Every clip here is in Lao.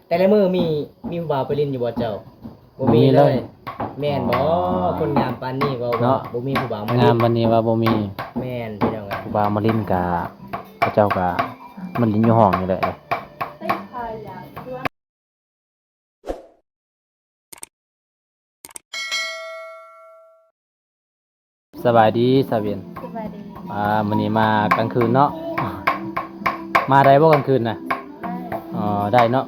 ແຕ່ລະມື້ມີ ມີຜູ້ບ່າວໄປຫຼິ້ນຢູ່ບໍ່ເຈົ້າ? ບໍ່ມີເລີຍ. ແມ່ນບໍ່? ອໍ ຄົນງາມປານນີ້ເວົ້າວ່າ ເນາະ ບໍ່ມີຜູ້ບ່າວມາຫຼິ້ນ. ງາມປານນີ້ວ່າບໍ່ມີ. ແມ່ນພີ່ນ້ອງເອີຍ. ຜູ້ບ່າວມາຫຼິ້ນກະ ເຂົາເຈົ້າກະມາຫຼິ້ນຢູ່ຫ້ອງນີ້ແຫຼະ. ສະບາຍດີສາວວຽນ. ສະບາຍດີ. ອ່າ ມື້ນີ້ມາກາງຄືນເນາະ. ມາໄດ້ບໍ່ກາງຄືນນະ? ໄດ້. ອໍ ໄດ້ເນາະ.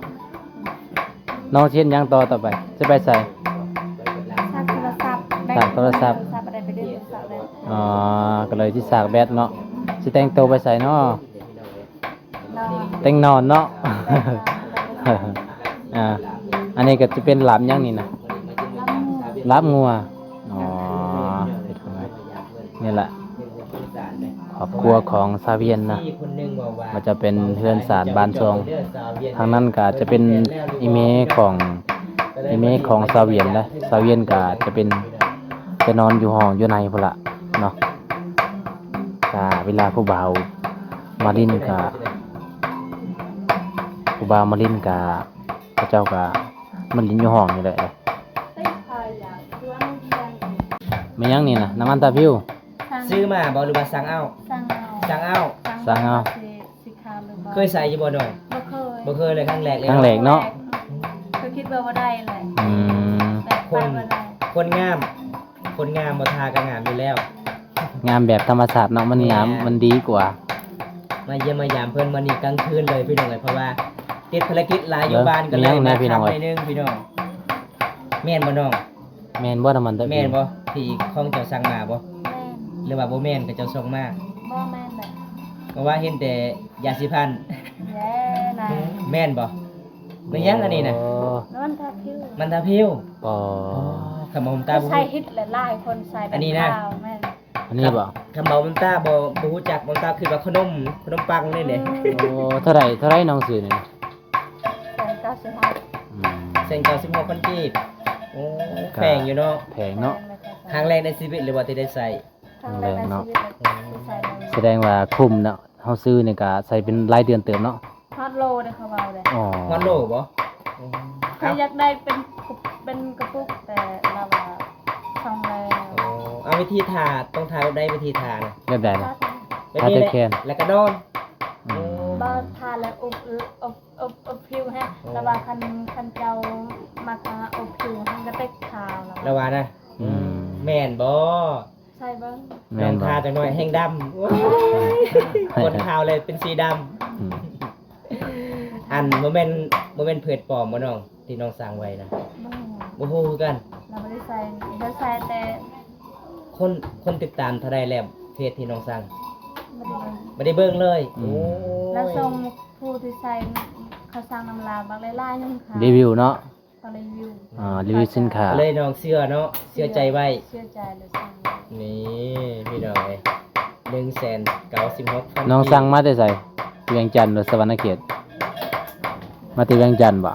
ນ້ອງຊິເຮັດຫຍັງຕໍ່ ຕໍ່ໄປ? ຊິໄປໃສ? ຊາກໂທລະສັບ. ຊາກໂທລະສັບ. ໂທລະສັບບໍ່ໄດ້ໄປຫຼິ້ນໂທລະສັບແລ້ວ. ອໍ ກໍເລີຍຊິຊາກແບັດເນາະ. ຊິແຕ່ງໂຕໄປໃສເນາະ? ແຕ່ງນອນເນາະ. ອ່າ ອັນນີ້ກໍຈະເປັນລາບຫຍັງນີ້ນະ? ລາບງົວ. ລາບງົວ. ອໍ ນີ້ແຫຼະ ຄອບຄົວຂອງສາວວຽນນະ ກໍຈະເປັນເຮືອນຊານບ້ານຊ່ອງ. ທາງນັ້ນກໍຈະເປັນອີ່ແມ່ຂອງ ອີ່ແມ່ຂອງສາວວຽນນະ. ສາວວຽນກໍຈະເປັນ ຈະນອນຢູ່ຫ້ອງຢູ່ໃນພຸ້ນລະເນາະ. ກະເວລາຜູ້ບ່າວມາຫຼິ້ນກະ ຜູ້ບ່າວມາຫຼິ້ນກະ ເຂົາເຈົ້າກະມາຫຼິ້ນຢູ່ຫ້ອງນີ້ແຫຼະ. ແມ່ນຫຍັງນີ້ນະ? ນ້ຳມັນຕາຜິວ. ຊື້ມາບໍ່ ຫຼືວ່າສັ່ງເອົາ? ສັ່ງເອົາ. ສັ່ງເອົາ. ສັ່ງເອົາ. ຊິ ຊິຂາວຫຼືບໍ່? ເຄີຍໃຊ້ຢູ່ບໍ່ນ້ອງ? ບໍ່ເຄີຍ. ບໍ່ເຄີຍເລີຍ ຄັ້ງແລກເລີຍ. ຄັ້ງແລກເນາະ. ອືມ ກໍຄິດວ່າບໍ່ໄດ້ແຫຼະ. ອືມ ແບບ ຄົນ ໄປບໍ່ໄດ້. ຄົນງາມ ຄົນງາມບໍ່ທາກໍງາມຢູ່ແລ້ວ. ງາມແບບທຳມະຊາດເນາະ ມັນງາມ. ແມ່ນ. ມັນດີກວ່າ. ມາຢ້ຽມມາຢາມເພິ່ນມື້ນີ້ກາງຄືນເລີຍພີ່ນ້ອງເອີຍ ເພາະວ່າຕິດພາລະກິດຫຼາຍຢູ່ບ້ານ ກໍເລີຍມາຄ່ຳໜ້ອຍໜຶ່ງພີ່ນ້ອງ. ແມ່ນບໍ່ນ້ອງ? ແມ່ນບໍ່ ນ້ຳມັນຕາຜິວ? ແມ່ນບໍ່ ທີ່ຂອງເຈົ້າສັ່ງມາບໍ່? ແມ່ນ. ຫຼືວ່າບໍ່ແມ່ນ ເຂົາເຈົ້າສົ່ງມາ? ບໍ່ແມ່ນແຫຼະ. ເພາະວ່າເຫັນແຕ່ຢາສີຟັນ. ແມ່ນນະ. ແມ່ນບໍ່? ແມ່ນຫຍັງອັນນີ້ນະ? ອໍ ນ້ຳມັນທາຜິວ. ມັນທາຜິວ. ອໍ ອໍ ຄຳເວົ້າຂອງຕາ ໃຊ້ ບໍ່ຮູ້ ເຮັດຫຼາຍໆຄົນໃຊ້. ອັນນີ້ນະ? ແມ່ນ. ອັນນີ້ບໍ່? ຄຳເວົ້າຂອງຕາ ບໍ່ ບໍ່ຮູ້ຈັກ. ຂອງຕາຄິດວ່າຂະໜົມ ຂະໜົມປັງນີ້ເດ້. ອືມ ໂອ້ ເທົ່າໃດ ເທົ່າໃດນ້ອງຊື້ນີ້? ແສນເກົ້າສິບຫົກ. ອືມ ແສນເກົ້າສິບຫົກພັນກີບ. ໂອ້ ກໍແພງຢູ່ເນາະ. ແພງເນາະ. ແພງເລີຍ. ຄັ້ງແລກໃນຊີວິດເລີຍບໍ່ທີ່ໄດ້ໃຊ້? ຄັ້ງແລກໃນຊີວິດເລີຍ ອືມ ທີ່ໃຊ້ເລີຍ. ສະແດງວ່າຄຸ້ມເນາະ. ເຮົາຊື້ນີ້ກະໃຊ້ເປັນລາຍເດືອນເຕີບເນາະ. ຮອດໂລເດ້ ເຂົາເວົ້າເດ້. ອໍ ຮອດໂລບໍ່? ອືມ ເຂົາຢາກໄດ້ເປັນ ເປັນກະປຸກ ແຕ່ລາວວ່າຊ່ອງແລ້ວ. ອໍ ເອົາ ວິທີທາ ຕ້ອງທາແບບໃດ ວິທີທານະ? ແບບໃດນະ? ແບບນີ້ແຫຼະ ແລ້ວກໍນອນ. ອືມ ບໍ່ ທາແລ້ວອົບ ອົບ ອົບ ອົບຜິວແຮງ. ອໍ ລາວວ່າຄັນ ຄັນເຈົ້າມັກ ອາ ອົບຜິວ ມັນກະເຕັກຂາວ ລາວວ່ານະ. ອືມ ແມ່ນບໍ່? ໃສ່ເບິ່ງ. ແມ່ນບໍ່? ນ້ອງທາຈັກໜ້ອຍແຮ່ງດຳ. ໂອ້ຍ ຄົນຂາວແລ້ວເປັນສີດຳ. ອືມ ອັນ ບໍ່ແມ່ນ ບໍ່ແມ່ນເພຈປອມບໍ່ນ້ອງ ທີ່ນ້ອງສ້າງໄວ້ນະ? ບໍ່ຮູ້ ບໍ່ຮູ້ຄືກັນ. ລາວບໍ່ໄດ້ໃສ່ ລາວໃສ່ແຕ່ ຄົນ ຄົນຕິດຕາມເທົ່າໃດແລ້ວ ເພຈທີ່ນ້ອງສ້າງ? ບໍ່ໄດ້ເບິ່ງ ບໍ່ໄດ້ເບິ່ງເລີຍ. ອືມ ໂອ້ຍ ລາວສົ່ງຜູ້ທີ່ໃສ່ ເຂົາສັ່ງນຳລາວບັກຫຼາຍໆ ໜຶ່ງຄ່ະ ຣີວິວເນາະ. ກໍເລີຍຢູ່ ອ່າ ຣີວິວສິນຄ້າ ກໍເລີຍນ້ອງເຊື່ອເນາະ ເຊື່ອໃຈໄວ້ ເຊື່ອໃຈແລ້ວສັ່ງ. ນີ້ພີ່ນ້ອງເອີຍ ໜຶ່ງແສນເກົ້າສິບຫົກພັນ. ນ້ອງສັ່ງມາແຕ່ໃສ? ວຽງຈັນ ຫຼື ສະຫວັນນະເຂດ? ມາແຕ່ວຽງຈັນບໍ່?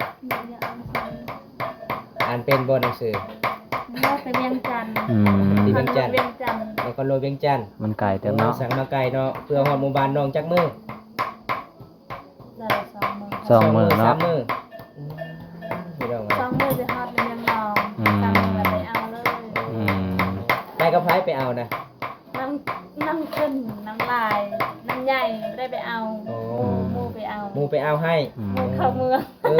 ອ່ານເປັນບໍ່ໜັງສື? ມາແຕ່ວຽງຈັນ. ອືມ ທີ່ວຽງຈັນ ວຽງຈັນ ນະຄອນຫຼວງວຽງຈັນ. ມັນໄກເຕີບເນາະ. ໂອ້ ສັ່ງມາໄກເນາະ ເພື່ອຮອດໝູ່ບ້ານນ້ອງຈັກມື້? ໄດ້ສອງມື້ ສອງມື້ເນາະ ສາມມື້. ອືມ ພີ່ນ້ອງເອີຍ ສອງມື້ຊິຮອດລະວຽງນອງ. ອືມ ສາມມື້ລະໄປເອົາເລີຍ. ອືມ ໄປກັບໃຜໄປເອົານະ? ນຳ ນຳເພິ່ນ ນຳຫຼາຍ ນຳໃຫຍ່ ບໍ່ໄດ້ໄປເອົາ. ໂອ້ ໝູ່ ໝູ່ໄປເອົາ ໝູ່ໄປເອົາໃຫ້. ອືມ ໝູ່ເຂົ້າເມືອງ. ເອີ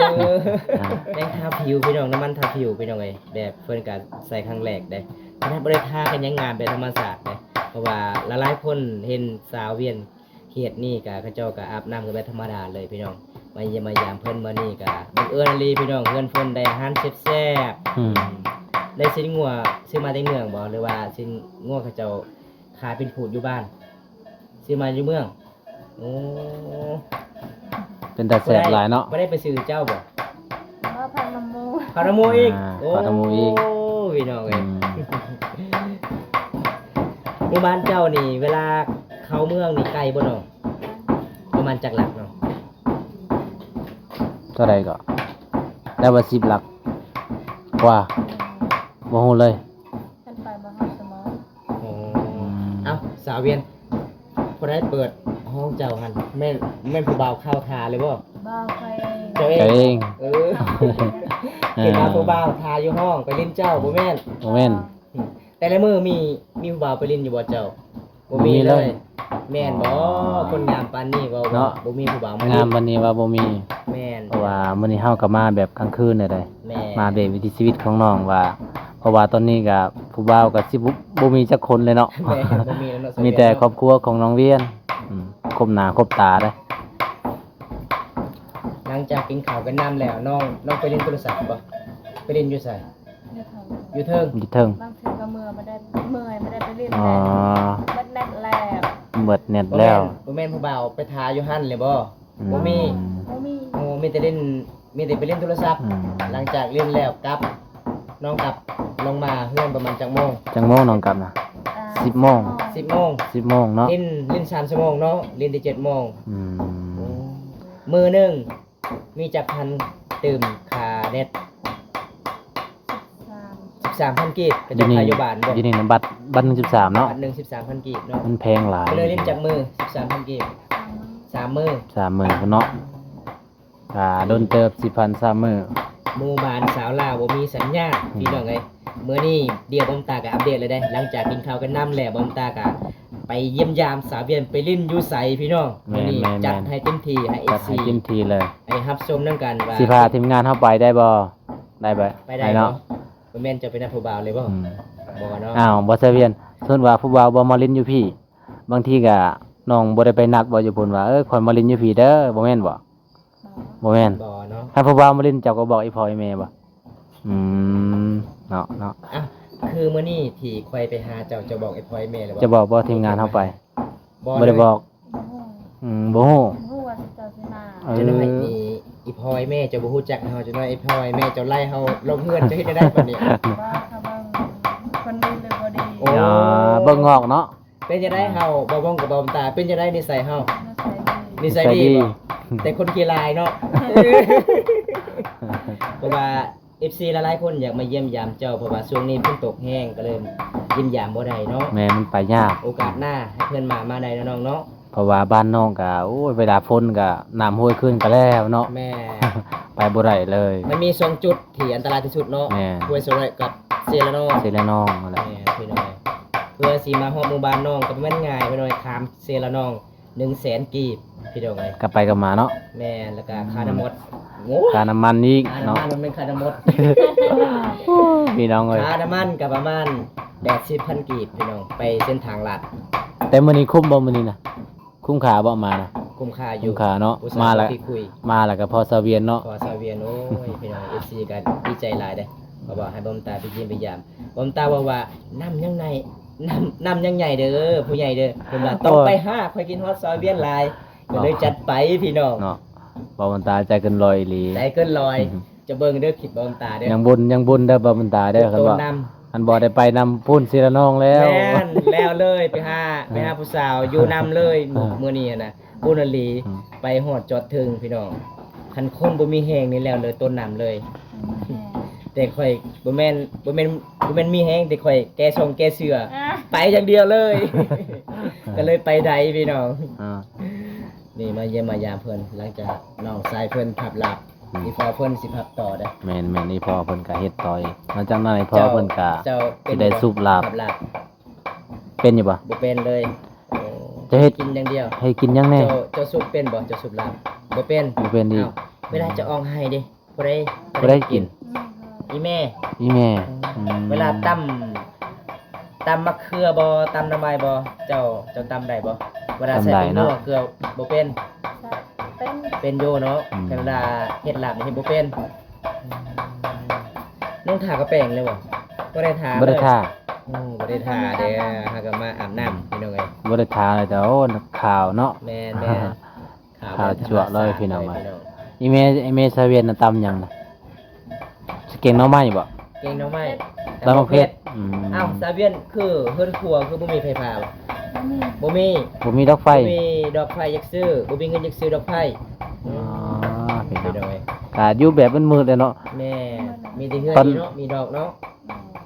ແປ້ງທາຜິວພີ່ນ້ອງ ນ້ຳມັນທາຜິວພີ່ນ້ອງເອີຍ ແບບເພິ່ນກະໃສ່ຄັ້ງແລກເດ້ ຂະໜາດບໍ່ໄດ້ທາກໍຍັງງາມແບບທຳມະຊາດເດ້ ເພາະວ່າຫຼາຍໆຄົນເຫັນສາວວຽນ ເຂດນີ້ກະເຂົາເຈົ້າກະອາບນ້ຳກັນແບບທຳມະດາເລີຍພີ່ນ້ອງ. ມາຢ້ຽມມາຢາມເພິ່ນມື້ນີ້ກະບັງເອີນອີ່ຫຼີພີ່ນ້ອງ ເຮືອນເພິ່ນໄດ້ອາຫານແຊບໆ. ອືມ ໄດ້ຊີ້ນງົວ ຊື້ມາແຕ່ເມືອງບໍ່ ຫຼືວ່າຊີ້ນງົວເຂົາເຈົ້າຂາຍເປັນພູດຢູ່ບ້ານ? ຊື້ມາຢູ່ເມືອງ. ໂອ້ ເປັນຕາແຊບຫຼາຍເນາະ. ບໍ່ໄດ້ ບໍ່ໄດ້ໄປຊື້ເຈົ້າບໍ່? ບໍ່ ເຂົ້ານຳໝູ່ ເຂົ້ານຳໝູ່ອີກ. ອ່າ ໂອ້ ເຂົ້ານຳໝູ່ອີກ ພີ່ນ້ອງເອີຍ. ອືມ ໝູ່ບ້ານເຈົ້ານີ້ ເວລາເຂົ້າເມືອງນີ້ໄກບໍ່ນ້ອງ? ປະມານຈັກຫຼັກນ້ອງ? ເທົ່າໃດກໍ ໄດ້ວ່າສິບຫຼັກກວ່າ? ບໍ່ຮູ້ເລີຍ. ຄັນໄປບໍ່ຮອດຊົ່ວໂມງ. ໂອ້ ອືມ ເອົ້າ ສາວວຽນ ຜູ້ໃດເປີດຫ້ອງເຈົ້າຫັ້ນ? ແມ່ນ ແມ່ນຜູ້ບ່າວເຂົ້າຖ້າເລີຍບໍ່? ບໍ່ ຂ້ອຍ ເຈົ້າເອງ ເຈົ້າເອງ ເອີ ເອີ ເຫັນວ່າຜູ້ບ່າວຖ້າຢູ່ຫ້ອງໄປຫຼິ້ນເຈົ້າ ບໍ່ແມ່ນ? ບໍ່ແມ່ນ. ແຕ່ລະມື້ມີ ມີຜູ້ບ່າວໄປຫຼິ້ນຢູ່ບໍ່ເຈົ້າ? ບໍ່ມີເລີຍ. ແມ່ນບໍ່? ອໍ ຄົນງາມປານນີ້ເວົ້າວ່າ ເນາະ ບໍ່ມີຜູ້ບ່າວມາຫຼິ້ນ ງາມປານນີ້ວ່າບໍ່ມີ. ແມ່ນ ເພາະວ່າມື້ນີ້ເຮົາກໍມາແບບກາງຄືນແນວໃດ ແມ່ນ ມາແບບວິຖີຊີວິດຂອງນ້ອງວ່າ ເພາະວ່າຕອນນີ້ກໍຜູ້ບ່າວກໍຊິບໍ່ ບໍ່ມີຈັກຄົນເລີຍເນາະ. ແມ່ນ ບໍ່ມີແລ້ວເນາະ ມີແຕ່ຄອບຄົວຂອງນ້ອງວຽນ ອືມ ຄົບໜ້າຄົບຕາເດ້. ຫຼັງຈາກກິນເຂົ້າກັນນ້ຳແລ້ວ ນ້ອງ ນ້ອງໄປຫຼິ້ນໂທລະສັບບໍ່? ໄປຫຼິ້ນຢູ່ໃສ? ຢູ່ເທິງ ຢູ່ເທິງ ຢູ່ເທິງ. ບາງເທື່ອກໍເມື່ອຍ ບໍ່ໄດ້ ເມື່ອຍ ບໍ່ໄດ້ໄປຫຼິ້ນ. ອໍ ແລ້ວ ເບິດແນັດແລ້ວ ເບິດແນັດແລ້ວ. ບໍ່ແມ່ນ ບໍ່ແມ່ນຜູ້ບ່າວໄປຖ້າຢູ່ຫັ້ນເລີຍບໍ່? ອືມ ບໍ່ມີ ບໍ່ມີ. ໂອ້ ມີແຕ່ຫຼິ້ນ ມີແຕ່ໄປຫຼິ້ນໂທລະສັບ. ອືມ ຫຼັງຈາກຫຼິ້ນແລ້ວກັບ ນ້ອງກັບລົງມາເຮືອນປະມານຈັກໂມງ? ຈັກໂມງນ້ອງກັບນະ? ອ່າ ສິບໂມງ ສິບໂມງ ສິບໂມງເນາະ. ຫຼິ້ນ ຫຼິ້ນສາມຊົ່ວໂມງເນາະ ຫຼິ້ນແຕ່ເຈັດໂມງ. ອືມ ໂອ້ ມື້ໜຶ່ງມີຈັກພັນຕື່ມຄ່າເນັດ? ສິບສາມ ສິບສາມພັນກີບ. ເຂົາເຈົ້າຂາຍຢູ່ບ້ານບໍ່? ຢູ່ນີ້ນະ ບັດ ບັດໜຶ່ງສິບສາມເນາະ. ບັດໜຶ່ງສິບສາມພັນກີບເນາະ. ມັນແພງຫຼາຍ. ກໍເລີຍຫຼິ້ນຈັກມື້? ສິບສາມພັນກີບ ສາມມື້ ສາມມື້ ສາມມື້ພຸ້ນເນາະ. ອ່າ ດົນເຕີບ ສິບພັນ ສາມມື້. ໝູ່ບ້ານສາວລາວບໍ່ມີສັນຍານ ອືມ ພີ່ນ້ອງເອີຍ. ມື້ນີ້ດຽວບອມຕາກໍອັບເດດເລີຍເດ້. ຫຼັງຈາກກິນເຂົ້າກັນນ້ຳແລ້ວ ບອມຕາກໍໄປຢ້ຽມຢາມສາວວຽນ ໄປຫຼິ້ນຢູ່ໃສພີ່ນ້ອງ. ແມ່ນ ມື້ນີ້ ແມ່ນ ຈັດໃຫ້ເຕັມທີ່ ໃຫ້ ຈັດໃຫ້ເຕັມທີ່ເລີຍ ເອັຟຊີ ໃຫ້ຮັບຊົມນຳກັນວ່າ ຊິພາທີມງານເຮົາໄປໄດ້ບໍ່? ໄດ້ບໍ່? ໄປໄດ້ ໄດ້ເນາະ. ບໍ່ແມ່ນເຈົ້າໄປນັດຜູ້ບ່າວເລີຍບໍ່? ອືມ ບໍ່ເນາະ. ອ້າວ ບໍ່ ສາວວຽນ ສົມມຸດວ່າຜູ້ບ່າວບໍ່ມາຫຼິ້ນຢູ່ພີ້ ບາງທີກໍນ້ອງບໍ່ໄດ້ໄປນັດບໍ່ຢູ່ພຸ້ນວ່າ ເອີ ຂ້ອຍມາຫຼິ້ນຢູ່ພີ້ເດີ ບໍ່ແມ່ນບໍ່? ບໍ່ ບໍ່ແມ່ນ ບໍ່ເນາະ. ຖ້າຜູ້ບ່າວມາຫຼິ້ນ ເຈົ້າກໍບອກອີ່ພໍ່ອີ່ແມ່ບໍ່? ອືມ ເນາະ ເນາະ. ອ່ະ ຄືມື້ນີ້ທີ່ຂ້ອຍໄປຫາເຈົ້າ ເຈົ້າບອກອີ່ພໍ່ອີ່ແມ່ແລ້ວບໍ່? ເຈົ້າບອກບໍ່ ທີມງານເຮົາໄປ? ບໍ່ ບໍ່ໄດ້ບອກ. ບໍ່ຮູ້ ອືມ ບໍ່ຮູ້ ບໍ່ຮູ້ວ່າເຈົ້າຊິມາ. ເອີ ຈັກໜ້ອຍນີ້ອີ່ພໍ່ອີ່ແມ່ເຈົ້າບໍ່ຮູ້ຈັກເຮົາ ຈັກໜ້ອຍອີ່ພໍ່ອີ່ແມ່ເຈົ້າໄລ່ເຮົາລົງເຮືອນ ເຈົ້າເຮັດແນວໃດບັດນີ້? ບໍ່ ເຂົາເບິ່ງຄົນດີຫຼືບໍ່ດີ. ໂອ້ ເບິ່ງອອກເນາະ. ເປັນຈັ່ງໃດ ອ່າ ເຮົາ ບ່າວບົງກັບບ່າວຕາ ເປັນຈັ່ງໃດນິໄສເຮົາ? ນິໄສດີ ນິໄສດີ ນິໄສດີບໍ່? ແຕ່ຄົນຂີ້ລາຍເນາະ. ເພາະວ່າເອັຟຊີຫຼາຍໆຄົນຢາກມາຢ້ຽມຢາມເຈົ້າ ເພາະວ່າຊ່ວງນີ້ຝົນຕົກແຮງ ກໍເລີຍຢ້ຽມຢາມບໍ່ໄດ້ເນາະ. ແມ່ນ ມັນໄປຍາກ. ໂອກາດໜ້າໃຫ້ເພິ່ນມາ ມາໄດ້ເນາະນ້ອງເນາະ. ເພາະວ່າບ້ານນ້ອງກໍ ໂອ້ຍ ເວລາຝົນກໍນ້ຳຫ້ວຍຂຶ້ນກໍແລ້ວເນາະ. ແມ່ນ ໄປບໍ່ໄດ້ເລີຍ. ມັນມີສອງຈຸດທີ່ອັນຕະລາຍທີ່ສຸດເນາະ. ແມ່ນ ຫ້ວຍສະແວະກັບເຊລະນອງ ເຊລະນອງນັ້ນແຫຼະ. ແມ່ນ ພີ່ນ້ອງ ເພື່ອຊິມາຮອດໝູ່ບ້ານນ້ອງກໍບໍ່ແມ່ນງ່າຍ ພີ່ນ້ອງ ຂ້າມເຊລະນອງ ໜຶ່ງແສນກີບ ພີ່ນ້ອງເອີຍ ກັບໄປກັບມາເນາະ. ແມ່ນ ແລ້ວກໍຄ່ານ້ຳມັນ ອືມ ໂອ້ ຄ່ານ້ຳມັນອີກເນາະ. ຄ່ານ້ຳມັນ ມັນແມ່ນຄ່ານ້ຳມັນ ໂອ້ ພີ່ນ້ອງເອີຍ ຄ່ານ້ຳມັນກໍປະມານແປດສິບພັນກີບ ພີ່ນ້ອງ ໄປເສັ້ນທາງລັດ. ແຕ່ມື້ນີ້ຄຸ້ມບໍ່? ມື້ນີ້ນະ ຄຸ້ມຄ່າບໍ່ມານະ? ຄຸ້ມຄ່າຢູ່ ຄຸ້ມຄ່າເນາະ. ມາແລ້ວ ມາແລ້ວກໍພໍສາວວຽນເນາະ ພໍສາວວຽນ. ໂອ້ຍ ພີ່ນ້ອງ ເອັຟຊີກໍດີໃຈຫຼາຍເດ້ ເພາະວ່າໃຫ້ບ່າວຕາໄປຢ້ຽມໄປຢາມ. ບ່າວຕາເວົ້າວ່າ ນ້ຳຍັງໃນ ນ້ຳ ນ້ຳຍັງໃຫຍ່ເດີ ຜູ້ໃຫຍ່ເດີ ເພິ່ນວ່າ ຕ້ອງໄປຫາ ຂ້ອຍຄິດຮອດສາວວຽນຫຼາຍ ກໍເລີຍຈັດໄປ ພີ່ນ້ອງເນາະ. ບ່າວຕາໃຈເກີນຮ້ອຍອີ່ຫຼີ ໃຈເກີນຮ້ອຍ. ຈະເບິ່ງເດີ ຄລິບບ່າວຕາເດີ ຍັງບຸນ ຍັງບຸນເດີ ບ່າວຕາເດີ. ຄັນວ່າອັນບໍ່ໄດ້ໄປນຳພຸ້ນເຊລະນອງແລ້ວ ແມ່ນແລ້ວເລີຍ ໄປຫາ ໄປຫາຜູ້ສາວຢູ່ນຳເລີຍ. ມື້ນີ້ຫັ້ນນະ ບຸນອີ່ຫຼີ ອືມ ໄປຮອດຈອດເທິງ ພີ່ນ້ອງ. ຄັນຄົນບໍ່ມີແຮງນີ້ແລ້ວເລີຍ ຕົ້ນນ້ຳເລີຍ. ອືມ ແຕ່ຂ້ອຍບໍ່ແມ່ນ ບໍ່ແມ່ນ ບໍ່ແມ່ນມີແຮງ ແຕ່ຂ້ອຍແກ່ຊ່ອງແກ່ເສື້ອ ອ່າ ໄປຢ່າງດຽວເລີຍ ກໍເລີຍໄປໄດ້ ພີ່ນ້ອງ. ອ່າ ນີ້ມາຢ້ຽມມາຢາມເພິ່ນ ຫຼັງຈາກນ້ອງຊາຍເພິ່ນພັບລາບ ອືມ ອີ່ພໍ່ເພິ່ນຊິພັບຕໍ່ເດ້. ແມ່ນໆ ອີ່ພໍ່ເພິ່ນກໍເຮັດຕໍ່ອີກ. ຫຼັງຈາກນັ້ນອີ່ພໍ່ເພິ່ນກໍ ເຈົ້າ ເຈົ້າເປັນ ຊິໄດ້ ຢູ່ບໍ່ ສູບລາບ ພັບລາບ? ເປັນຢູ່ບໍ່? ບໍ່ເປັນເລີຍ. ໂອ້ ຈະເຮັດ ກິນຢ່າງດຽວ ໃຫ້ກິນຫຍັງແດ່? ເຈົ້າ ເຈົ້າສູບເປັນບໍ່? ເຈົ້າສູບລາບ ບໍ່ເປັນ? ບໍ່ເປັນອີກ. ອ້າວ ເວລາຈະອອກໄຮ່ເດ້ ຜູ້ໃດ ຜູ້ໃດກິນ? ອີ່ແມ່ ອີ່ແມ່. ອືມ ອືມ ເວລາຕຳ ຕຳໝາກເຂືອບໍ່ ຕຳໜໍ່ໄມ້ບໍ່ ເຈົ້າ ເຈົ້າຕຳໄດ້ບໍ່? ເວລາໃສ່ ຕຳໄດ້ເນາະ ເຂືອບໍ່ເປັນ? ເປັນ ເປັນຢູ່ເນາະ. ອືມ ແຕ່ເວລາເຮັດລາບນີ້ເຮັດບໍ່ເປັນ. ອືມ ນ້ອງທາກະແປງເລີຍບໍ່? ບໍ່ໄດ້ທາ ບໍ່ໄດ້ທາ. ໂອ້ ບໍ່ໄດ້ທາເດ້ ຫາກໍມາອາບນ້ຳ ພີ່ນ້ອງເອີຍ. ບໍ່ໄດ້ທາເລີຍ ແຕ່ ໂອ້ ຂາວເນາະ. ແມ່ນໆ ຂາວຈັ້ວເລີຍ ພີ່ນ້ອງເອີຍ. ອີ່ແມ່ ອີ່ແມ່ຊາວຽນນະ ຕຳຫຍັງນະ? ຊິແກງໜໍ່ໄມ້ບໍ່? ແກງໜໍ່ໄມ້ ຕຳໝາກເຜັດ. ຕຳໝາກເຜັດ. ອືມ ອ້າວ ຊາວຽນ ຄືເຮືອນຄົວຄືບໍ່ມີໄຟຟ້າບໍ່? ບໍ່ມີ ບໍ່ມີດອກໄຟ ບໍ່ມີດອກໄຟ ຢາກຊື້ ບໍ່ມີເງິນຢາກຊື້ດອກໄຟ. ອໍ ພີ່ນ້ອງ ພີ່ນ້ອງເອີຍ ກະຢູ່ແບບມືດໆເລີຍເນາະ. ແມ່ນ ມີແຕ່ເຮືອນ ຕອນ ມີເນາະ ມີດອກເນາະ.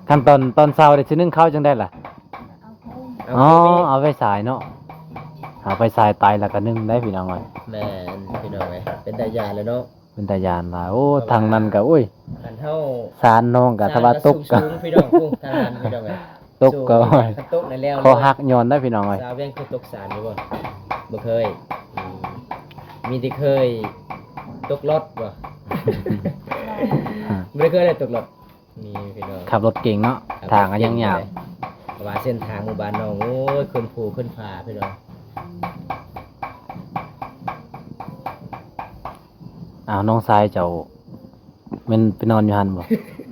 ແມ່ນ ຄັນຕອນ ຕອນເຊົ້າໄດ້ຊິໜຶ້ງເຂົ້າຈັ່ງໃດລະ? ເອົາ ອໍ ເອົາໄຟສາຍເນາະ ເອົາໄຟສາຍໄຕແລ້ວກໍໜຶ້ງໄດ້ ພີ່ນ້ອງເອີຍ. ແມ່ນ ພີ່ນ້ອງເອີຍ ເປັນຕາຢ້ານແລ້ວເນາະ. ປັນຕາຢ້ານຫຼາຍ. ໂອ້ ທາງນັ້ນກໍ ໂອ້ຍ ຄັນເຮົາ ສານນ້ອງກໍ ຖ້າວ່າຕົກກໍ ສານກໍສູງໆ ພີ່ນ້ອງ ທາງນັ້ນ ພີ່ນ້ອງເອີຍ ຕົກກໍ ສູງ ຄັນຕົກນັ້ນແລ້ວ ຄໍຫັກຍ້ອນໄດ້ພີ່ນ້ອງເອີຍ. ສາວວຽງຄືຕົກສານຢູ່ບໍ່? ບໍ່ເຄີຍ. ອືມ ມີແຕ່ເຄີຍຕົກລົດບໍ່? ບໍ່ໄດ້ເຄີຍເລີຍຕົກລົດ. ນີ້ພີ່ນ້ອງ ຂັບລົດເກັ່ງເນາະ ທາງກໍຍັງຍາວ ເພາະວ່າເສັ້ນທາງໝູ່ບ້ານນ້ອງ ໂອ້ຍ ຂຶ້ນພູຂຶ້ນຜາພີ່ນ້ອງ. ອ້າວ ນ້ອງຊາຍເຈົ້າແມ່ນໄປນອນຢູ່ຫັ້ນບໍ່?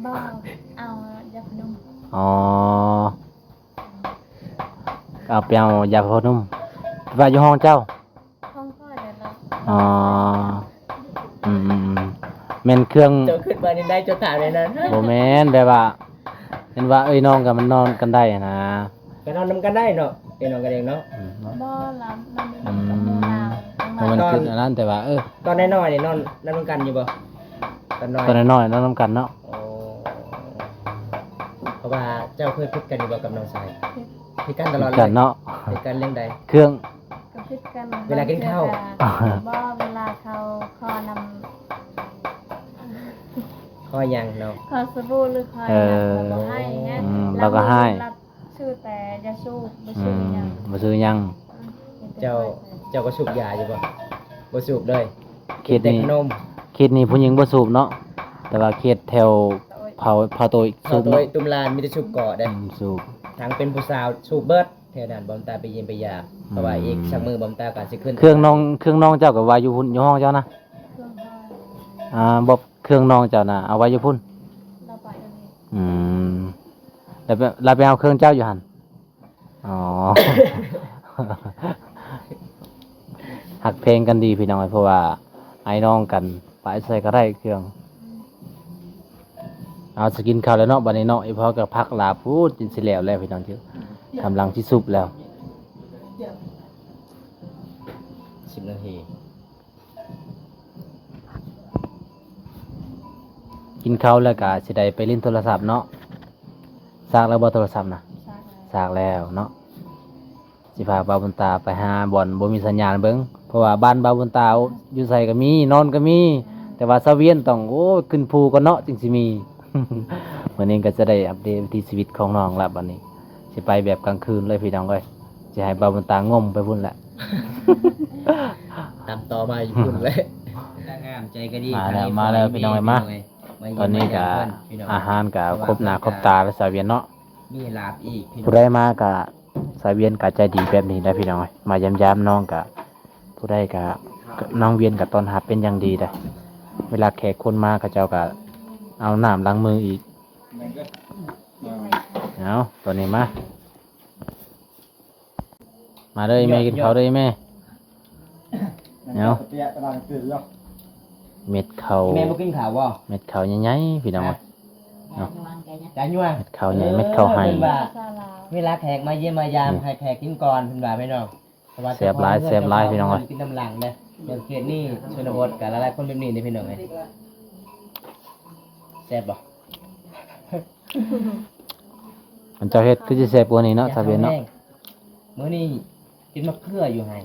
ບໍ່ ເອົາຢາພະນຸມ. ອໍ ເອົາໄປເອົາຢາພະນຸມ ແປວ່າຢູ່ຫ້ອງເຈົ້າ? ຂອງຂ້ອຍແຫຼະເນາະ. ອໍ ອືມໆໆ ແມ່ນເຄື່ອງ ເຈົ້າຄິດວ່າແນວໃດ ເຈົ້າຖາມແນວນັ້ນ? ບໍ່ແມ່ນ ແບບວ່າ ເຫັນວ່າເອື້ອຍນ້ອງກໍມັນນອນກັນໄດ້ຫັ້ນນາ ກໍນອນນຳກັນໄດ້ເນາະ ເອື້ອຍນ້ອງກັນເອງເນາະ. ອືມ ບໍ່ລະ ມັນ ອືມ ນອນນຳກັນ ບໍ່ແມ່ນ ຕອນ ຄິດອັນນັ້ນ ແຕ່ວ່າ ເອີ ຕອນນ້ອຍໆນີ້ນອນນຳກັນຢູ່ບໍ່? ຕອນນ້ອຍ ຕອນນ້ອຍໆນອນນຳກັນເນາະ. ໂອ້ ເພາະວ່າເຈົ້າເຄີຍຜິດກັນຢູ່ບໍ່ກັບນ້ອງຊາຍ? ຜິດ ຜິດກັນຕະຫຼອດເລີຍ ຜິດກັນເນາະ. ຜິດກັນເລື່ອງໃດ? ເຄື່ອງ ກໍຜິດກັນ ເວລາກິນເຂົ້າ ບາງເທື່ອກໍ ບໍ່ ເວລາເຂົາຂໍນຳ ຂໍຫຍັງເນາະ? ຂໍສະບູ ຫຼື ຂໍຫຍັງ ເອີ ເຂົາບໍ່ໃຫ້. ອືມ ລາວກໍໃຫ້ ລາວຊື້ແຕ່ຢາສູບ ບໍ່ຊື້ຫຍັງ ອືມ ບໍ່ຊື້ຫຍັງ. ອືມ ເຈົ້າ ເຈົ້າກໍສູບຢາຢູ່ບໍ່? ບໍ່ສູບເລີຍ ເຂດນີ້ ກິນແຕ່ຂະໜົມ. ເຂດນີ້ຜູ້ຍິງບໍ່ສູບເນາະ ແຕ່ວ່າເຂດແຖວ ເຂົາ ເຂົາໂຕ ເຂົາໂຕ ສູບເນາະ ຕຸ້ມລານມີແຕ່ສູບເກາະເດ້. ອືມ ສູບ ທັງເປັນຜູ້ສາວສູບເບິດ. ແຖວນັ້ນບໍ່ຕາໄປຢ້ຽມໄປຢາມ ເພາະວ່າອີກ ອືມ ສັກມື້ບໍ່ຕາກໍຊິຂຶ້ນ. ເຄື່ອງນ້ອງ ເຄື່ອງນ້ອງເຈົ້າກໍວ່າຢູ່ພຸ້ນ ຢູ່ຫ້ອງເຈົ້ານະ? ເຄື່ອງ ອ່າ ບໍ່ ເຄື່ອງນ້ອງເຈົ້ານະ ເອົາໄວ້ຢູ່ພຸ້ນ? ລາວໄປອັນນີ້. ອືມ ລາວໄປ ລາວໄປເອົາເຄື່ອງເຈົ້າຢູ່ຫັ້ນ? ອໍ ຮັກແພງກັນດີພີ່ນ້ອງເອີຍ ເພາະວ່າອ້າຍນ້ອງກັນ ໄປໃສກໍໄດ້ເຄື່ອງ. ເອົາ ຊິກິນເຂົ້າແລ້ວເນາະ ບັດນີ້ເນາະ ອີ່ພໍ່ກໍພັກຫຼາພຸ້ນ ກິນຊິແລ້ວແລ້ວພີ່ນ້ອງ ກຳລັງຊິສຸກແລ້ວ. ສິບນາທີ ກິນເຂົ້າແລ້ວກໍຊິໄດ້ໄປຫຼິ້ນໂທລະສັບເນາະ. ຊາກແລ້ວບໍ່ໂທລະສັບນະ? ຊາກແລ້ວ ຊາກແລ້ວເນາະ. ຊິພາບ່າວບຸນຕາໄປຫາບ່ອນບໍ່ມີສັນຍານເບິ່ງ ເພາະວ່າບ້ານບ່າວບຸນຕາຢູ່ໃສກໍມີ ນອນກໍມີ ແຕ່ວ່າຊາວວຽນຕ້ອງ ໂອ້ຍ ຂຶ້ນພູກ່ອນເນາະ ຈຶ່ງຊິມີ. ມື້ນີ້ກໍຈະໄດ້ອັບເດດວິຖີຊີວິດຂອງນ້ອງລະ ບັດນີ້ຊິໄປແບບກາງຄືນເລີຍພີ່ນ້ອງເອີຍ ຊິໃຫ້ບ່າວບຸນຕາງົມໄປພຸ້ນແຫຼະ ຕາມຕໍ່ມາຢູ່ພຸ້ນເລີຍ. ງາມໃຈກໍດີ ມາແລ້ວ ມາແລ້ວພີ່ນ້ອງເອີຍ ມາ. ຕອນນີ້ກໍອາຫານກໍຄົບໜ້າຄົບຕາແລ້ວຊາວວຽນເນາະ. ມີລາບອີກ ຜູ້ໃດມາກະ ສາວວຽນກະໃຈດີແບບນີ້ແຫຼະພີ່ນ້ອງເອີຍ ມາຢາມໆນ້ອງກະ ຜູ້ໃດກະ ນ້ອງວຽນກະຕ້ອນຮັບເປັນຢ່າງດີເດ້. ເວລາແຂກຄົນມາ ເຂົາເຈົ້າກະເອົານ້ຳລ້າງມືອີກ. ເອົາ ຕອນນີ້ມາ ມາເດີແມ່ ກິນເຂົ້າເດີແມ່. ເອົາ ເມັດເຂົ້າ ແມ່ບໍ່ກິນເຂົ້າບໍ່? ເມັດເຂົ້າໃຫຍ່ໆ ພີ່ນ້ອງເອີຍເນາະ. ກະຍົວ ເມັດເຂົ້າໃຫຍ່ ເອີ ເມັດເຂົ້າໄຮ່ ເພິ່ນວ່າເວລາແຂກມາຢ້ຽມມາຢາມ ອືມ ໃຫ້ແຂກກິນກ່ອນ ເພິ່ນວ່າພີ່ນ້ອງ ເພາະວ່າ ແຊບຫຼາຍ ເຈົ້າຂອງເຮືອນ ແຊບຫຼາຍ ເຈົ້າຂອງ ພີ່ນ້ອງເອີຍ ກິນນຳຫຼັງເດ້. ຢູ່ເຂດນີ້ ຊົນນະບົດກະຫຼາຍໆຄົນແບບນີ້ເດ້ ພີ່ນ້ອງເອີຍ. ແຊບບໍ່? ອັນເຈົ້າເຮັດຄືຊິແຊບກວ່ານີ້ເນາະ ສາວວຽນເນາະ. ມື້ນີ້ກິນໝາກເຂືອຢູ່ໃຫ້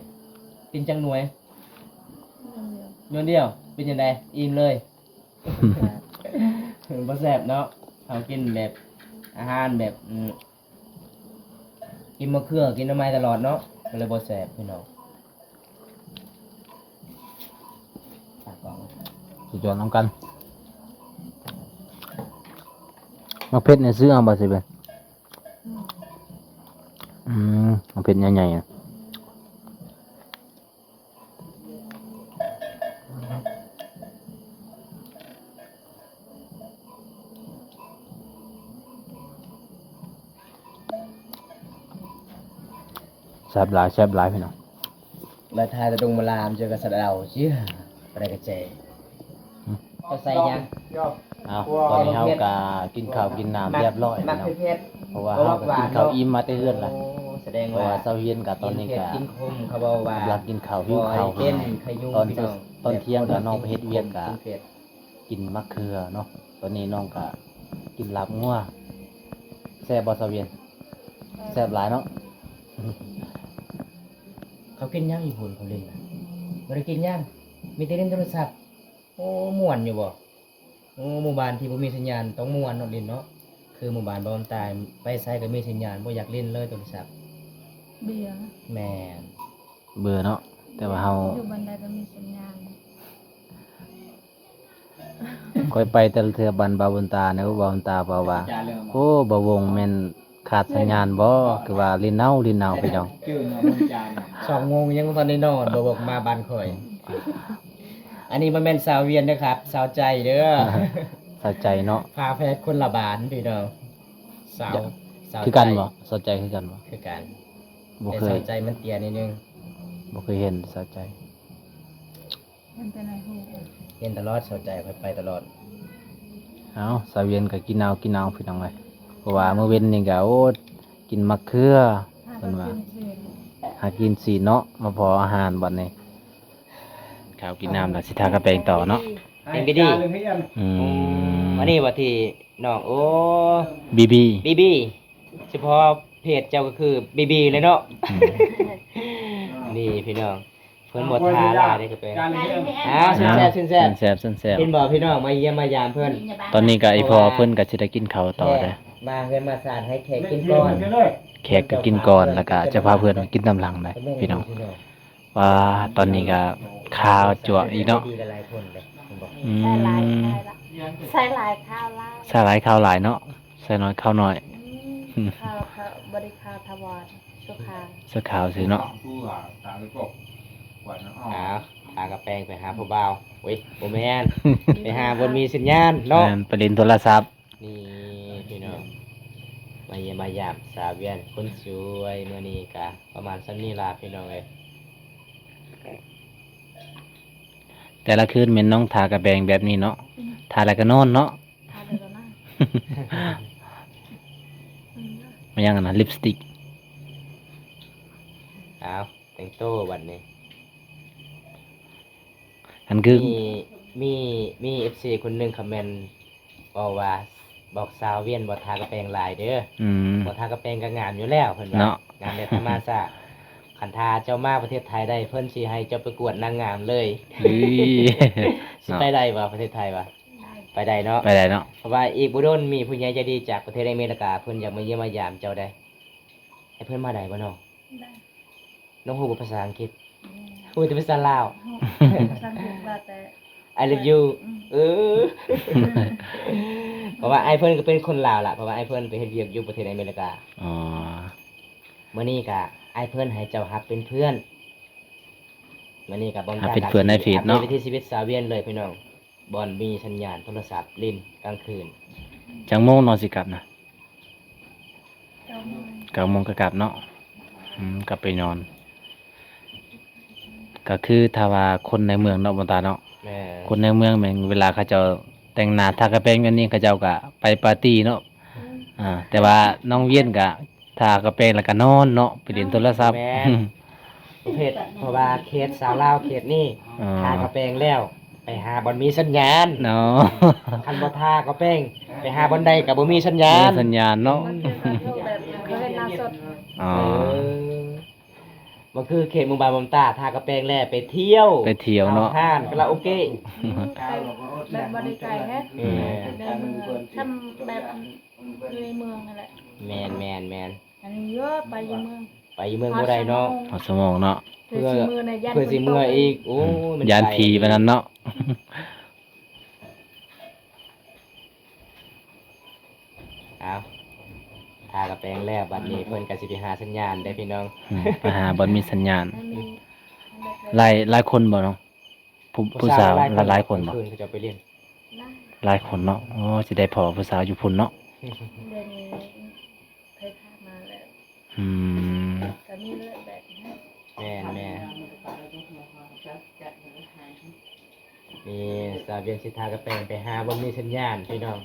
ກິນຈັກໜ່ວຍ? ໜ່ວຍດຽວ. ເປັນຈັ່ງໃດ? ອີ່ມເລີຍ? ບໍ່ແຊບເນາະ ເຮົາກິນແບບອາຫານແບບ ອືມ ກິນໝາກເຂືອ ກິນໜໍ່ໄມ້ຕະຫຼອດເນາະ ກໍເລີຍບໍ່ແຊບ ພີ່ນ້ອງ. ສຸດຍອດນຳກັນ. ໝາກເຜັດນີ້ຊື້ເອົາບໍ່ຊິເປັນ? ອືມ ໝາກເຜັດໃຫຍ່ໆ ອາ ແຊບຫຼາຍ ແຊບຫຼາຍ ພີ່ນ້ອງ. ລະທາຍຕະດົງມະລາມເຈີກັບສະເດົາເຊຍ ປະໄດກະແຈ. ເຈົ້າໃສ່ຫຍັງ? ເອົາ ຕອນນີ້ເຮົາກະກິນເຂົ້າກິນນ້ຳຮຽບຮ້ອຍ ພີ່ນ້ອງ ເພາະວ່າເຮົາກະກິນເຂົ້າອີ່ມມາແຕ່ເຮືອນລະ. ໂອ້ ສະແດງວ່າ ເພາະວ່າຊາວຮຽນກະຕອນນີ້ກະ ກິນເຜັດກິນຂົມ ເຂົາເວົ້າວ່າ ກຳລັງກິນເຂົ້າ ຫິວເຂົ້າ ກິນ ພີ່ນ້ອງ. ຕອນ ຕອນທ່ຽງກະນ້ອງໄປເຮັດວຽກກະ ກິນໝາກເຂືອເນາະ. ຕອນນີ້ນ້ອງກະກິນລາບງົວ ແຊບບໍ່ຊາວວຽນ? ແຊບຫຼາຍເນາະ. ເຂົາກິນຫຍັງຢູ່ພຸ້ນ ເຂົາຫຼິ້ນນະ? ບໍ່ໄດ້ກິນຫຍັງ ມີແຕ່ຫຼິ້ນໂທລະສັບ. ໂອ້ ມ່ວນຢູ່ບໍ່? ໂອ້ ໝູ່ບ້ານທີ່ບໍ່ມີສັນຍານຕ້ອງມ່ວນເນາະ ຫຼິ້ນເນາະ. ຄືໝູ່ບ້ານບ່າວບຸນຕາ ໄປໃສກໍມີສັນຍານ ບໍ່ຢາກຫຼິ້ນເລີຍໂທລະສັບ. ເບຍ ແມ່ນ ເບຍເນາະ ແຕ່ວ່າເຮົາ ຢູ່ບ້ານໃດກໍມີສັນຍານ. ຂ້ອຍໄປແຕ່ລະເທື່ອບ້ານບ່າວບຸນຕານີ້ ບ່າວບຸນຕາເວົ້າວ່າ ໂອ້ ບ່າວວົງແມ່ນຂາດສັນຍານບໍ່? ຄືວ່າຫຼິ້ນເອົາ ຫຼິ້ນເອົາ ພີ່ນ້ອງ. ສອງໂມງຍັງບໍ່ທັນໄດ້ນອນ ບ່າວວົງມາບ້ານຂ້ອຍ. ອັນນີ້ບໍ່ແມ່ນສາວວຽນເດີຄັບ ສາວໃຈເດີ. ສາວໃຈເນາະ ຝາແຝດຄົນລະບ້ານພີ່ນ້ອງ. ສາວ ສາວ ຄືກັນບໍ່? ສາວໃຈຄືກັນບໍ່? ຄືກັນ ບໍ່ເຄີຍ ແຕ່ສາວໃຈມັນເຕ້ຍໜ້ອຍໜຶ່ງ. ບໍ່ເຄີຍເຫັນສາວໃຈ. ເຫັນແຕ່ໃນຮູບ ເຫັນຕະຫຼອດ ສາວໃຈຂ້ອຍໄປຕະຫຼອດ. ເອົ້າ ສາວວຽນກໍກິນເອົາ ກິນເອົາ ພີ່ນ້ອງເອີຍ. ເພາະວ່າມື້ເວັນນີ້ກໍ ໂອ້ ກິນໝາກເຂືອ ຫາ ເພິ່ນວ່າ ກິນຊີ້ນ ຫາກິນຊີ້ນເນາະ ມາພໍອາຫານບັດນີ້. ເຂົ້າກິນນ້ຳແລ້ວຊິທາກະແປງຕໍ່ເນາະ. ເປັນໄປດີ. ອືມ ອັນນີ້ວ່າທີ່ນ້ອງ ໂອ້ ບີບີ ບີບີ ສະເພາະເພດເຈົ້າກໍຄືບີບີເລີຍເນາະ. ອືມ ນີ້ພີ່ນ້ອງ ເພິ່ນບໍ່ທາຫຼາຍເດ້ກະແປງ. ອ່າ ຊຸນແຊບ ຊຸນແຊບ ຊຸນແຊບ ຊຸນແຊບ. ເຫັນບໍ່ພີ່ນ້ອງ ມາຢ້ຽມມາຢາມເພິ່ນ. ຕອນນີ້ກໍອີ່ພໍ່ເພິ່ນກໍຊິໄດ້ກິນເຂົ້າຕໍ່ເດ້. ມາເຮືອນມາຊານໃຫ້ແຂກກິນກ່ອນ ແຂກກໍກິນກ່ອນ ແລ້ວກໍເຈົ້າພາບເພິ່ນກິນຕາມຫຼັງໄດ໋ພີ່ນ້ອງ. ວ່າຕອນນີ້ກໍຄາວຈວກອີກເນາະ. ອືມ ໃສ່ຫຼາຍຄາວຫຼາຍ ໃສ່ຫຼາຍຄາວຫຼາຍ ໃສ່ໜ້ອຍຄາວໜ້ອຍ. ອືມ ຄາວ ຄາວ ບໍ່ໄດ້ຄາວຖາວອນ ຊົ່ວຄາວ ຊົ່ວຄາວຊື່ເນາະ. ອ່າ ພາກະແປງໄປຫາຜູ້ບ່າວ ໂອ້ຍ ບໍ່ແມ່ນ ໄປຫາບ່ອນມີສັນຍານເນາະ. ແມ່ນ ໄປຫຼິ້ນໂທລະສັບ. ນີ້ພີ່ນ້ອງ ມາຢ້ຽມມາຢາມສາວວຽນຄົນສວຍ. ມື້ນີ້ກະປະມານສ່ຳນີ້ລະພີ່ນ້ອງເອີຍ. ແຕ່ລະຄືນແມ່ນນ້ອງທາກະແປງແບບນີ້ເນາະ. ອືມ ທາແລ້ວກໍນອນເນາະ. ທາແລ້ວກໍນອນ. ອືມ ມາຫຍັງຫັ້ນນະ ລິບສະຕິກ. ອ້າວ ແຕ່ງໂຕບັດນີ້. ອັນຄື ມີ ມີ ມີເອັຟຊີຄົນໜຶ່ງຄອມເມັນບອກວ່າ ບອກສາວວຽນບໍ່ທາກະແປງຫຼາຍເດີ. ອືມ ບໍ່ທາກະແປງກໍງາມຢູ່ແລ້ວ ເພິ່ນວ່າເນາະ ງາມແບບທຳມະຊາດ. ຄັນຖ້າເຈົ້າມາປະເທດໄທໄດ້ ເພິ່ນຊິໃຫ້ເຈົ້າໄປກວດນາງງາມເລີຍ. ເອີ ຊິໄປໄດ້ບໍ່ປະເທດໄທວະ? ໄດ້ ໄປໄດ້ເນາະ ໄປໄດ້ເນາະ. ເພາະວ່າອີກບໍ່ດົນມີຜູ້ໃຫຍ່ໃຈດີຈາກປະເທດອາເມລິກາ ເພິ່ນຢາກມາຢ້ຽມມາຢາມເຈົ້າໄດ໋. ໃຫ້ເພິ່ນມາໄດ້ບໍ່ນ້ອງ? ໄດ້. ນ້ອງຮູ້ບໍ່ພາສາອັງກິດ? ແມ່ນ. ຮູ້ແຕ່ພາສາລາວ. ພາສາອັງກິດວ່າແຕ່ I love you. ອືມ ເອີ ເພາະວ່າອ້າຍເພິ່ນກໍເປັນຄົນລາວລະ ເພາະວ່າອ້າຍເພິ່ນໄປເຮັດວຽກຢູ່ປະເທດອາເມລິກາ. ອໍ ມື້ນີ້ກະອ້າຍເພິ່ນໃຫ້ເຈົ້າຮັບເປັນເພື່ອນ. ມື້ນີ້ກະບອມ ຮັບເປັນເພື່ອນໃນເຟສເນາະ. ອັບເດດວິຖີຊີວິດສາວວຽນເລີຍພີ່ນ້ອງ. ບ່ອນມີສັນຍານໂທລະສັບຫຼິ້ນກາງຄືນ. ຈັກໂມງນ້ອງຊິກັບນະ? ເກົ້າໂມງ ເກົ້າໂມງກໍກັບເນາະ. ອືມ ກັບໄປນອນ. ກໍຄືຖ້າວ່າຄົນໃນເມືອງເນາະ ບໍ່ຕາເນາະ. ແມ່ນ. ຄົນໃນເມືອງແມ່ນເວລາເຂົາເຈົ້າແຕ່ງໜ້າທາກະແປງແບບນີ້ ເຂົາເຈົ້າກໍໄປປາຕີ້ເນາະ. ອືມ. ອ່າ ແຕ່ວ່ານ້ອງວຽນກໍ ທາກະແປງແລ້ວກະນອນເນາະ ໄປຫຼິ້ນໂທລະສັບ. ແມ່ນ ປະເພດ ເພາະວ່າເຂດສາວລາວເຂດນີ້ ອໍ ທາກະແປງແລ້ວໄປຫາບ່ອນມີສັນຍານເນາະ. ຄັນບໍ່ທາກະແປງໄປຫາບ່ອນໃດກະບໍ່ມີສັນຍານ ບໍ່ມີສັນຍານເນາະ. ມັນຄືແບບເຂົາເຮັດໜ້າສົດ. ອໍ ເອີ ມັນຄືເຂດໝູ່ບ້ານບອມຕາ ທາກະແປງແລ້ວໄປທ່ຽວ ໄປທ່ຽວເນາະ ຮ້ານຄາຣາໂອເກະ. ອືມ ແບບບໍ່ໄດ້ໄກແຮະ. ອືມ ແບບເມືອງ ຊ່ຳແບບ ຢູ່ໃນເມືອງນັ້ນແຫຼະ. ແມ່ນໆໆ. ອັນນີ້ເອີ ໄປຢູ່ເມືອງ ໄປຢູ່ເມືອງບໍ່ໄດ້ເນາະ. ຮອດຊົ່ວໂມງເນາະ ເພື່ອຊິເມືອ ເພື່ອຊິເມືອອີກ. ໂອ້ຍ ມັນ ຢ້ານຜີປານນັ້ນເນາະ. ອ້າວ ທາກະແປງແລ້ວ ບັດນີ້ເພິ່ນກະຊິໄປຫາສັນຍານເດ້ພີ່ນ້ອງ. ອືມ ໄປຫາບ່ອນມີສັນຍານ. ຫຼາຍ ຫຼາຍຄົນບໍ່ນ້ອງ? ຜູ້ ຜູ້ສາວ ຜູ້ສາວຫຼາຍຄົນ ຫຼາຍຄົນບໍ່? ຄືນເຂົາເຈົ້າໄປຫຼິ້ນ ຫຼາຍ ຫຼາຍຄົນເນາະ. ໂອ້ ຊິໄດ້ພໍຜູ້ສາວຢູ່ພຸ້ນເນາະ. ດຽວນີ້ເຄີຍຜ່ານມາແລ້ວ. ອືມ ກໍມີເລື່ອຍແບບນີ້. ແມ່ນໆ. ນີ້ສາວວຽນຊິທາກະແປງໄປຫາບໍ່ມີສັນຍານພີ່ນ້ອງ.